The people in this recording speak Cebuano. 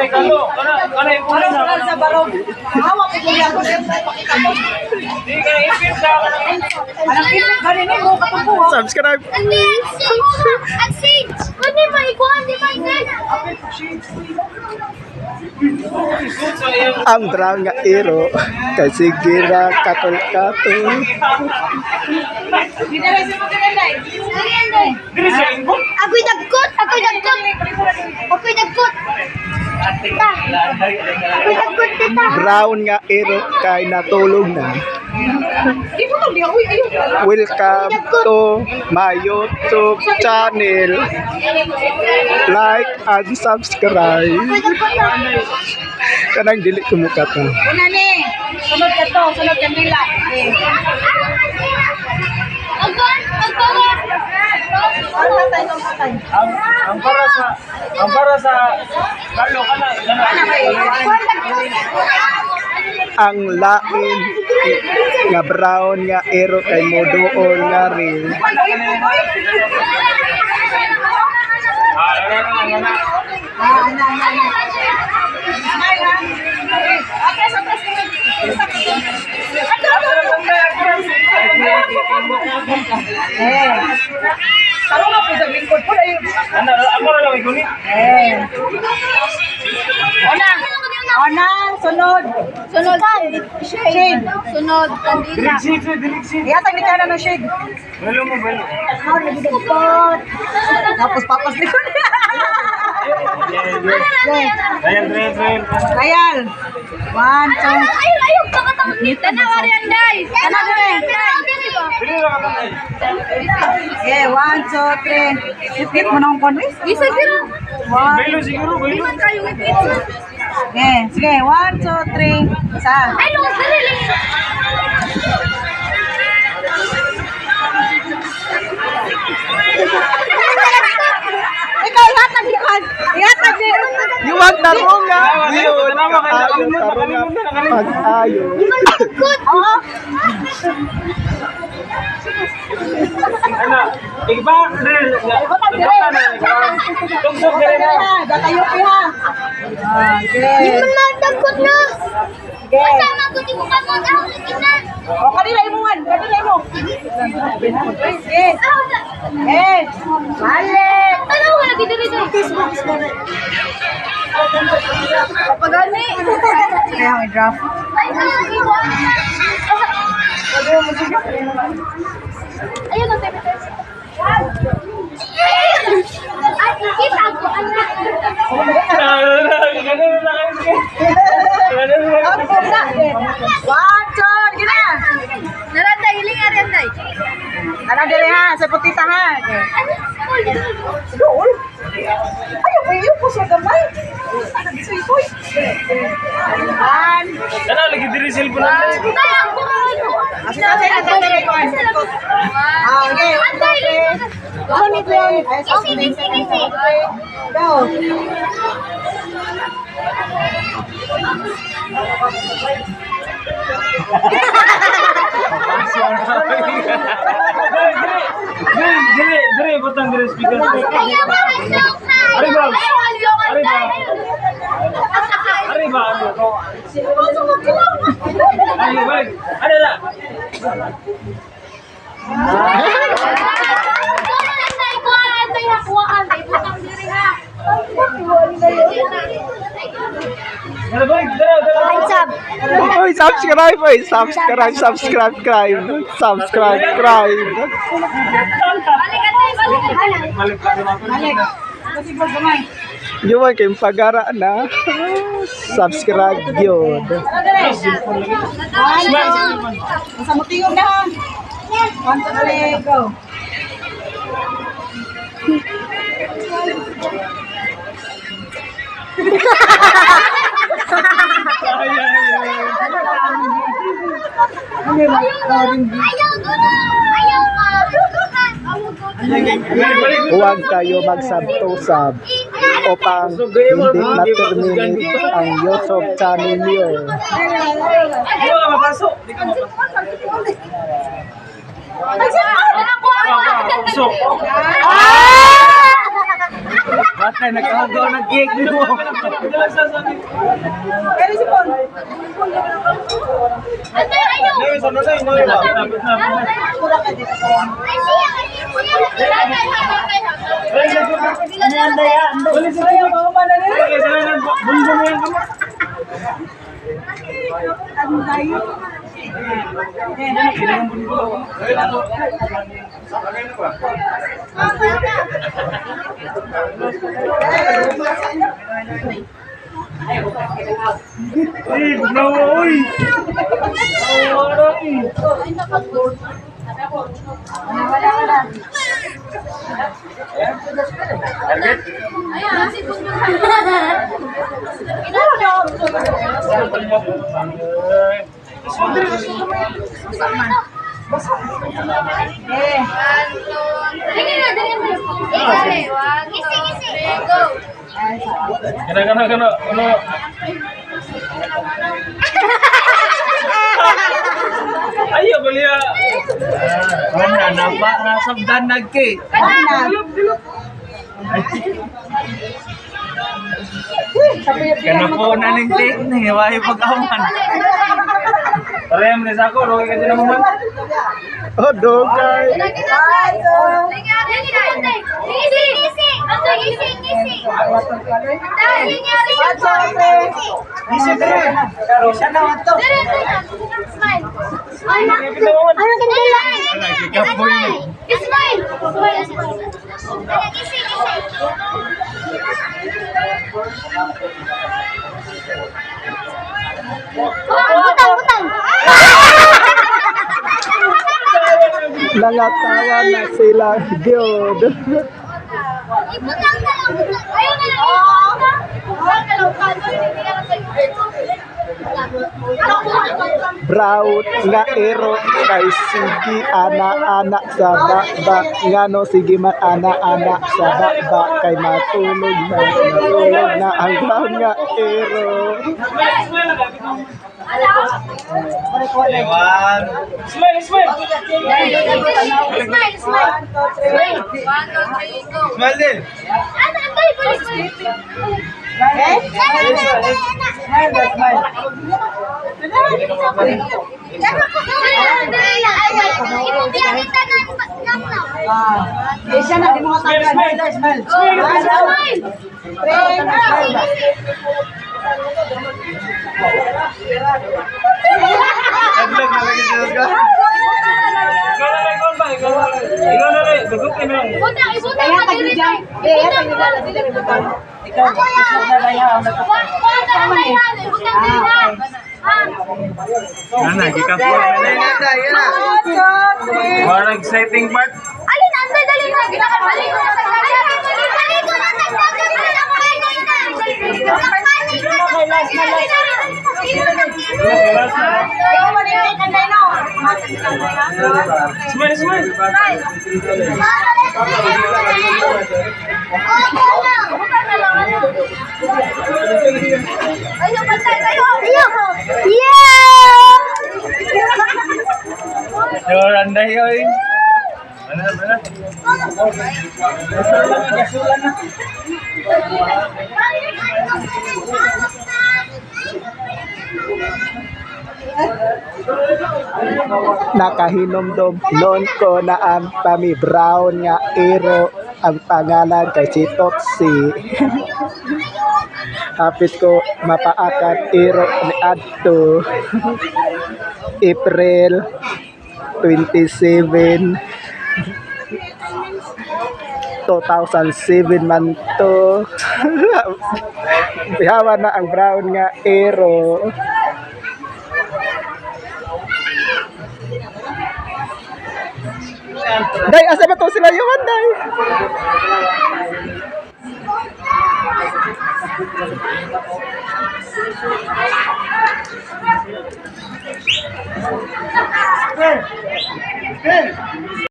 Kalo, kana kana yung Ano una. na sa barog? Hawak ko niya ako siya pakita ko. Di ka na ipit sa Anong ipit ganin mo katumbo ha? Subscribe. Andi, ang sage! Ano ba ikuan? Di ba ikuan? Ang brown nga iro kay sige ra katol-katol. Di na rin si Magdalena. Diri sa ingon. Ako'y dagkot! Ako'y dagkot! Ako'y dagkot! Ta! Ako'y dagkot, tita! Brown nga iro kay natulog na. Di mo to diya uy ayo. Welcome to my YouTube channel. Like and subscribe. Ako'y dagkot na! Kanang dili kumuka to. Una ni. Sunod ka to, sunod kandila. Eh. Agwan! Agwan! Ang patay ng patay. Ang para sa kalo kana kana. Ang lain nga brown nga iro kay moduol nga rin. Ah, ana ana ana. Ah, ana ana ana. Smile ha. Eh, atras atras. Ato ato ato. Eh. Tarong nga po sa lingkod po ay. Ana ako ra lang iguni. Eh. Ona. Ona, sunod. Sunod! Shade. Sunod! Kandila! Dili si dili si. Ihatag ni kana ng shade. Belo mo belo. Ah, lagi dagkot. Tapos papas likod. Ayan, dre dre. Kayal. One, two. Ay, ayaw! Kakatawag nito! Tanawa rin, guys! Tanawa rin. Dili ra ka man. Okay, one, two, three. Ipit mo na akong konwis. Isa sila! One. Belo siguro, belo. Kayo ipit! Okay, sige. One, two, three. Isa. Ay, los! Dali! Ikaw, ihatag ni Kan. Ihatag ni. Yuwag tarong nga. Yun, kaayo tarong nga pag-ayo. Dagkot! Oo. Ana, igba dre. Ibutang dire. Tugsog Ibutang dre. dire ha. Datayo ha. Okay. Di man madagkot na! Okay. Kasama ko di mo kamot! Ako lagi na! O, kanila imuan. Kanila imo. Sige. Ako na! Eh. Balik. Tanawa lagi diri diri! Pagani! Kaya may draft. Ay, iwan na! Ayun ang tabi tabi. Ay, kita ko anak. Ganun na kayo. Ganun na. Ako na. One, two, gina. Naranday, hiling aranday. Ana dire ha, sa putita ha. Ano? Dool. Ayaw, ayaw po sa gamay. Ano, suy-suy. One. Ana lagi diri cellphone na. Tayo ko. Asa sa sa sa Ah, okay. One, two, three. One, two, three. Ay, Sige, sige, sige. Go. Diri diri diri butang diri speaker. Kaya ba Ari ba? Ari Ari ba? Ari ba? Ari ba? Ano la? Dara boy, dara dara. Oy, subscribe, oy, subscribe, subscribe, subscribe, subscribe, subscribe. Balik ka na. Balik. Kasi ko gamay. Yuwag kay pagara na. Subscribe yun. Ano dire? One, two. Sa mutingog na ha. One, two, three, go. Ayaw ka. Huwag kayo mag-sub to sub upang hindi ma-terminate ang YouTube channel niyo. Di ka mapasok. Di ka mapasok. Ay, Pasok. Ah! Bata, nagkagaw ng cake mo. Pero si Paul. Anday, ayaw. Pura ka dito. Ay, siya, siya. Ayaw, mga mana nila. Anday. Wala, wala. Ayun, si Bunbun. Eh. Dali na, dali na. Ngisi, ngisi. Go. Kana kana kana ano. Ayo bali ya. Mana napa nasabdan nagke. Ana. Kana po na ning cake ni wahi pag-aman. Pareham ni sako rogi kasi naman. Oh, dugay. Ngisi, ngisi. Ngisi, ngisi. Anday, ngisi. Ngisi dire. Siya na ato. Dali, dali. Smile. Smile. Ano kandila? Smile. Smile. Smile. Ngisi, ngisi. Butang, butang. Nangatawa na sila gyud. Ibutang na lang, butang. Ayaw na lang. Ibutang na lang. Hindi na lang Brown nga ero kay sige ana-ana sa baba, ngano sige man ana-ana sa baba kay matulog na ang brown nga ero. Smile, smile. Smile, smile. Smile. One, two, three, go. Smile din. Ano, ang dali, balik, balik. Eh? Ano, ano, ano, Smile, ba, smile. ano. Dali lang. Ay, ibubiyahin tanan ng lang. Ah. Eh, siya na, di mo katagan. Smile, smile. Smile. Smile. Three, smile ba? Naglag na lagi siya ka. Ikaw na lang, ikaw ba? Ikaw na lang. Ikaw na lang. Gagupin na lang. Ibutang, ibutang Kaya ka dili tagidyan. tay. Eh, kaya tagidyan. Dili, butang. Ikaw, isog na ba yan? Kuha ka na tayo, ha? Ibutang dili ha. Ha? Ana, gikapo. One, two, three. What exciting part? Alin, anday, dali na. Aliko na tagdagan. Aliko na tagdagan. Ikaw, maningkay ka na, no? Smile, smile. Ayo, pantay, ayo. Ayo. Yeah! Sure, anday oy. Mana, mana? Nakahinomdom noon ko na ang pami brown nga ero ang pangalan kay si Totsi. Hapit ko mapaakat ero ni adto April 27 2007 man to. Bihawa na ang brown nga ero. Day, asa ba to sila yuan, day?